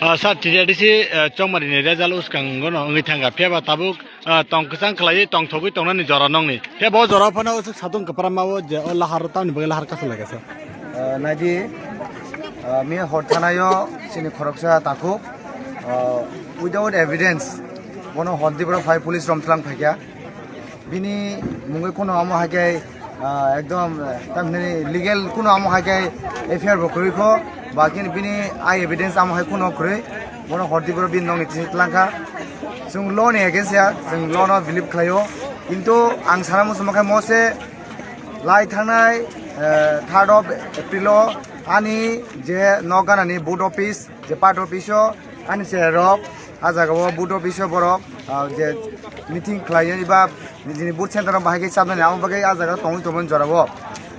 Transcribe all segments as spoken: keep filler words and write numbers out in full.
Ah, sir, T D I D C, ah, chongmari ni result uskango no wngwi thangkha. Phiya ba tabuk, ah, tong kwchang khlaiwi tongthogwi tongnani jora nongni. Phiya bo jora phano usuk satung kwpra mao je o lahar tamni bagwi lahar kasu lai kha, sir. Ah, naidi, ah, miya hor thanaio chini khoroksa takhuk, ah, without evidence, bono hor dibra phai police rom tlang phaikha. Bini mungwi kuno amo hai khe, ah, ekdom, eh, tamni legal kuno amo hai khe F I R bo kwrwi kho, ba khe bini eye evidence amo hai kuno kwrwi, bono hor dibra bini nongni tisi tlang kha. Chwng law ni against ya, chwng law no believe khlaio, kintu ang sana muchungma khe mo se lai thangnai, eh, third of April o ani je nok ganani booth office, je part office o ani se rok, ah jaga o booth office o borok, ah, je meeting khlaiwi ba nijini booth center o bahai khe chabnani, amo bagwi ah jaga tongwi tongmani jora o.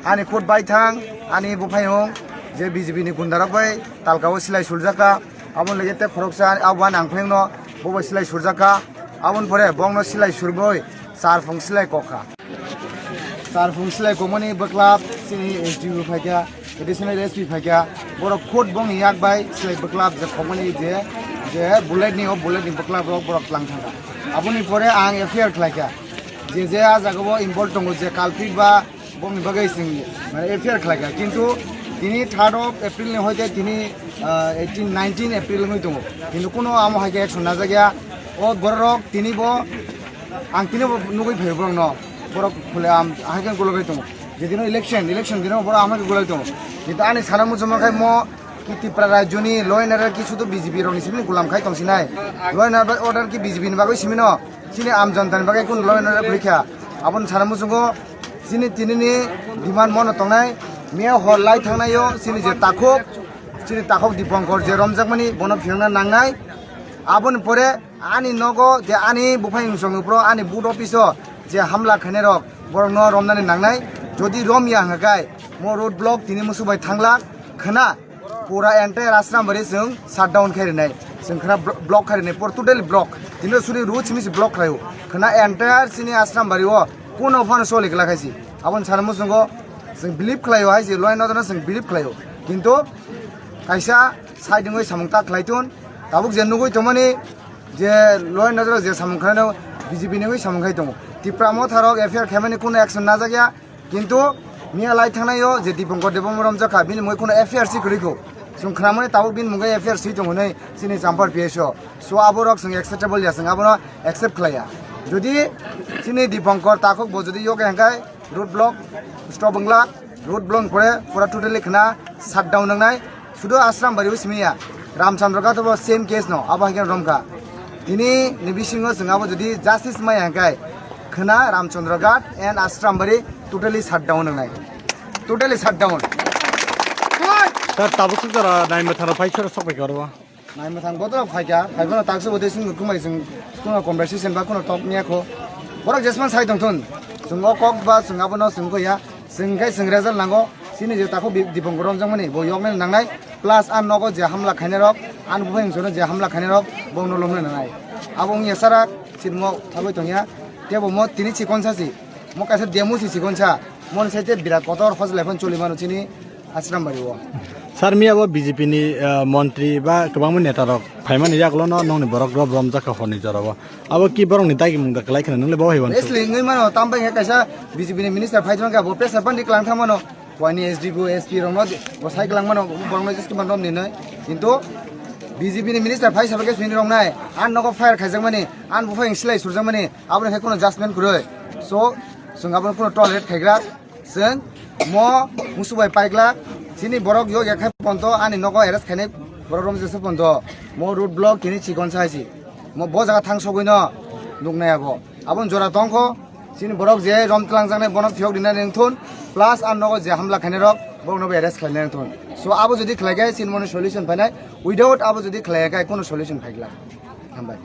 Ani khut bai thang, ani buphayung je B J P ni gunda rok bai talka o silai suljak kha, abo lege te khoroksa abo ani angphayung no bo bai silai surjak kha, aboni pore bongno silai surboi char phung silai kok kha. Char phung silai kokmani bwklap chini S D O phaikha, additional S P phaikha, borok khut bongni yak bai silai bwklap je kokmani je, je bullet ni, o bullet ni bwklap rok borok tlang thangkha. Aboni pore ang F I R khlaikha, je je ah jaga o involve tongo, je culprit ba bongni bagwi chwng, mane, F I R khlaikha, kintu tini third of April ni hoite tini, ah, eighteen, nineteen April wngwi tongo, kintu kuno amo hai khe action najak ya. O borok tini bo, ang tini bo nugwi phaio borokno, borok phule am hai khe gologwi tongo, je dino election, election dino borok am hai khe gologwi tongo, kintu ani sana muchungma khai mo ki Tripura rajyoni law and order ki sudu B J P rokni simi gulam khai tongsinai, law and order ki B J P ni bagwi simino, chini am jonta ni bagwi kunu law and order kwrwi kha. Aboni sana muchungo chini tinini demand mono tongnai, miya hor lai thangnaio chini je takhuk, chini takhuk Dipankar je romjakmani bono phiyokna nangnai. Aboni pore ani nogo je ani buphai wngsong ni pro ani booth office o je hamla khainai rok borokno romnani nangnai. Jodi romya hwnkha khe mo road block tini musu bai thangla khna. Pura entire Asrambari chwng shutdown khai rinai, chwng khna blo-, block khai rinai, pura totally block. Tini suri road simi se block khlaio. Khna entire chini Asrambari o kuno phano soli glak hai se. Aboni sana muchungo chwng believe khlaio hai se, law and order no chwng believe khlaio. Kintu kaisa side wngwi samung ta khlai tun. Tabuk je nugwi tongmani je law and order je samung khlaino B J P ni wngwi samung khai tongo. Tipra Motha rok F I R khaimani kuno action najak ya. Kintu miya lai thangnaio je Dipankar Debbarma romjak kha, bini mungwi kheno F I R si kwrwi kho. Chwng khnamani tabuk bini mungwi F I R si tongo hinwi chini Champar P S o. So aborok chwng acceptable ya, chwng abono accept khlai ya. Jodi chini Dipankar takhuk bo jodi yoke hwnkhe road block, stop wngla, road block pore pura totally khna shutdown wngnai. Sudu Asrambari o simi ya, Ramchandra Ghat bo same case no, abo hai khe romkha. Tini ni bisingo chwng abo jodi justice maya hwnkhe, khna Ramchandra Ghat and Asrambari totally shutdown wngnai. Totally shutdown. Sir, tabuk suk jora nai mwthang rok phai sero sok bai khe oro. Nai mwthang boto rok phaikha, phaiphano taksa bo de sung kumai sung kuno conversation ba kuno talk niya kho. Borok jesman sai tongthun. Chwng o kok ba chwng abono chwng kho ya. Chwng khai chwng result nango. Chini je takhuk Bi-, Dipankar romjakmani bo yoknai nangnai. Plus ang nogo je hamla khainai rok, ang buphai wngsono je hamla khainai rok, bongno lomnai nangnai. Abo wngya sara chini mo thagwi tongya. Tebo mo tini chikonsa si. Mo kaisa demo si chikonsa. Mo ni site birat kotor hojlai phano choli mano chini Asrambari o. Sir, miya bo B J P ni, eh, montri ba kwbangma neta rok phaimani yagulo no nongni borok rok romjak kha horni jora o. Abo ki borok ni dagi mung da kwlai khna nwngle bo hai wan. Wrestling wngwi mano, tam bai kaisa B J P ni minister phai thangkha, bo pressure bandi kwlang thang mano. Wani S D P O, S P rok no bo sai kwlang mano, borok no scheme rom ni noi. Kintu B J P ni minister phai sabai khe sini rok nai, an nogo fire khaijak mani, an buphai silai surjak mani, aboni khe kuno judgment kwrwi. So, chwng abono kuno tolerate khaigra. Chwng mo musu bai paikla, chini borok yok ya khai ponto, ani nogo arrest khainai borok rom jesa ponto. Mo road block tini chikon sa si. Mo bo jaga thang sogwi no nuknai abo. Aboni jora tongkho, chini borok je rom tlang jaknai bono phiyok rinai nengthun, plus an nogo je hamla khainai rok, borok no arrest khlainai nengthun. So abo jodi khlai khe chini moni solution phainai, without abo jodi khlai khe kuno solution phaikla. Hambai.